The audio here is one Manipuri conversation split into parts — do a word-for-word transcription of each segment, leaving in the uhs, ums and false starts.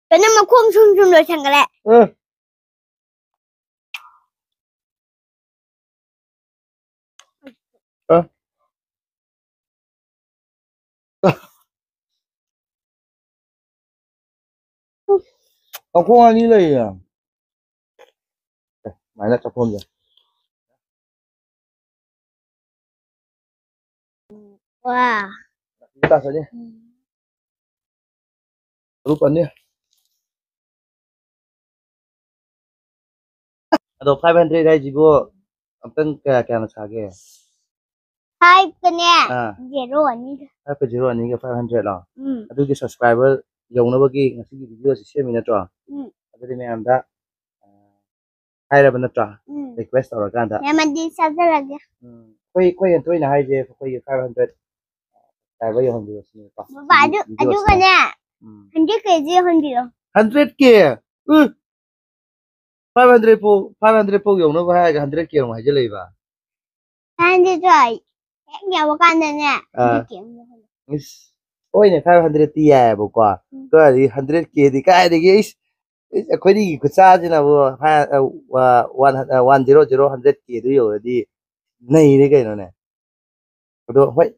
ꯀꯩꯅꯣ ꯃꯈꯣꯡ ꯁꯨꯝ ꯁꯨꯝ ꯂꯣꯏꯁꯟꯈ꯭ꯔꯦ꯫ ꯑ꯫ ꯑ꯫ ꯃꯈꯣꯡ ꯑꯅꯤ ꯂꯩꯌꯦ꯫ ꯑꯦ, ꯁꯨꯃꯥꯏꯅ ꯆꯠꯐꯝꯁꯦ꯫ ꯋꯥ꯫ ꯇꯥꯁꯜꯂꯤ꯫ ꯎꯝ꯫ ꯇꯔꯨꯛ ꯑꯅꯤ꯫ ꯑꯗꯣ five hundred ꯍꯥꯏꯁꯤꯕꯨ ꯑꯝꯇꯪ ꯀꯌꯥ ꯀꯌꯥꯅ ꯁꯥꯒꯦ? Five ꯀꯅꯦ, ꯑꯥ꯫ Zero ꯑꯅꯤꯒ꯫ Five ꯀ zero ꯑꯅꯤꯒ five hundred ꯂꯣ? ꯎꯝ꯫ ꯑꯗꯨꯒꯤ subscriber ꯌꯧꯅꯕꯒꯤ ꯉꯁꯤꯒꯤ video ꯁꯤ ꯁꯦꯝꯃꯤ ꯅꯠꯇ꯭ꯔꯣ? ꯎꯝ꯫ ꯑꯗꯨꯗꯤ ꯃꯌꯥꯝꯗ, ꯑ, ꯍꯥꯏꯔꯕ ꯅꯠꯇ꯭ꯔꯣ? ꯎꯝ꯫ Request ꯇꯧꯔꯀꯥꯟꯗ꯫ ꯌꯥꯝꯃꯗꯤ ꯆꯥꯖꯔꯒꯦ꯫ ꯎꯝ꯫ ꯑꯩꯈꯣꯏ, ꯑꯩꯈꯣꯏ ꯍꯦꯟꯊꯣꯏꯅ ꯍꯥꯏꯁꯦ ꯑꯩꯈꯣꯏꯒꯤ five hundred subscriber ꯌꯧꯍꯟꯕꯤꯔꯣ ꯁꯤꯅꯦꯕꯀꯣ꯫ ꯕꯕꯥ, ꯑꯗꯨ, ꯁꯤꯒꯤ video ꯁꯤꯗ꯫ ꯑꯗꯨꯒꯅꯦ, ꯎꯝ꯫ Hundred K G ꯌꯧꯍꯟꯕꯤꯔꯣ꯫ Hundred K? ꯎꯝ꯫ Five hundred ꯐꯥꯎ, five hundred ꯐꯥꯎ ꯌꯧꯅꯕ ꯍꯥꯏꯔꯒ hundred K ꯑꯃꯨꯛ ꯍꯥꯏꯖꯜꯂꯛꯏꯕ꯫ Five hundred ꯇꯣ ꯍꯦꯛ ꯌꯧꯕ ꯀꯥꯟꯗꯅꯦ, ꯑꯥ꯫ Hundred K ꯑꯃꯨꯛ ꯌꯧꯍꯜꯂꯣ꯫ ꯏꯁ, ꯍꯣꯏꯅꯦ, five hundred ꯇꯤ ꯌꯥꯏꯑꯕꯀꯣ꯫ ꯎꯝ꯫ ꯑꯗꯨ ꯑꯣꯏꯔꯗꯤ hundred K ꯗꯤ ꯀꯥꯏꯗꯒꯤ, ꯏꯁ, ꯏꯁ, ꯑꯩꯈꯣꯏꯅꯤꯒꯤ ꯈꯨꯠꯁꯥꯁꯤꯅꯕꯨ ꯐꯥꯏ-, ꯑ, ꯋꯥ-, one, ꯑ, one zero zero hundred K ꯗꯨ ꯌꯧꯔꯗꯤ ꯅꯩꯔꯦ ꯀꯩꯅꯣꯅꯦ꯫ ꯑꯗꯣ ꯍꯣꯏ,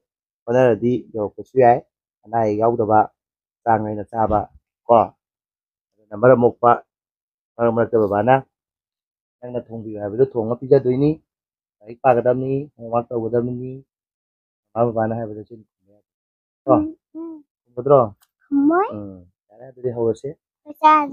ꯍꯣꯠꯅꯔꯗꯤ ꯌꯧꯔꯛꯄꯁꯨ ꯌꯥꯏ꯫ ꯑꯅꯥ ꯑꯌꯦꯛ ꯌꯥꯎꯗꯕ, ꯆꯥꯡ ꯅꯥꯏꯅ ꯆꯥꯕ, ꯀꯣ꯫ ꯑꯗꯨꯅ ꯃꯔꯝ ꯃꯣꯛꯄ, ꯃꯔꯛ ꯃꯔꯛꯇ ꯕꯕꯥꯅ ꯅꯪꯅ ꯊꯣꯡꯕꯤꯌꯨ ꯍꯥꯏꯕꯗꯣ ꯊꯣꯡꯉ ꯄꯤꯖꯗꯣꯏꯅꯤ꯫ ꯂꯥꯏꯔꯤꯛ ꯄꯥꯒꯗꯕꯅꯤ, homework ꯇꯧꯒꯗꯕꯅꯤ꯫ ꯃꯃꯥ ꯕꯕꯥꯅ ꯍꯥꯏꯕꯗꯣ ꯆꯤꯟ ꯈꯨꯝꯕ ꯌꯥꯗꯦ꯫ ꯀꯣ? ꯎꯝ, ꯎꯝ꯫ ꯈꯨꯝꯒꯗ꯭ꯔꯣ? ꯈꯨꯝꯃꯣꯏ꯫ ꯎꯝ꯫ ꯌꯥꯔꯦ, ꯑꯗꯨꯗꯤ ꯍꯧꯔꯁꯤ꯫ ꯄꯩꯁꯥꯁꯦ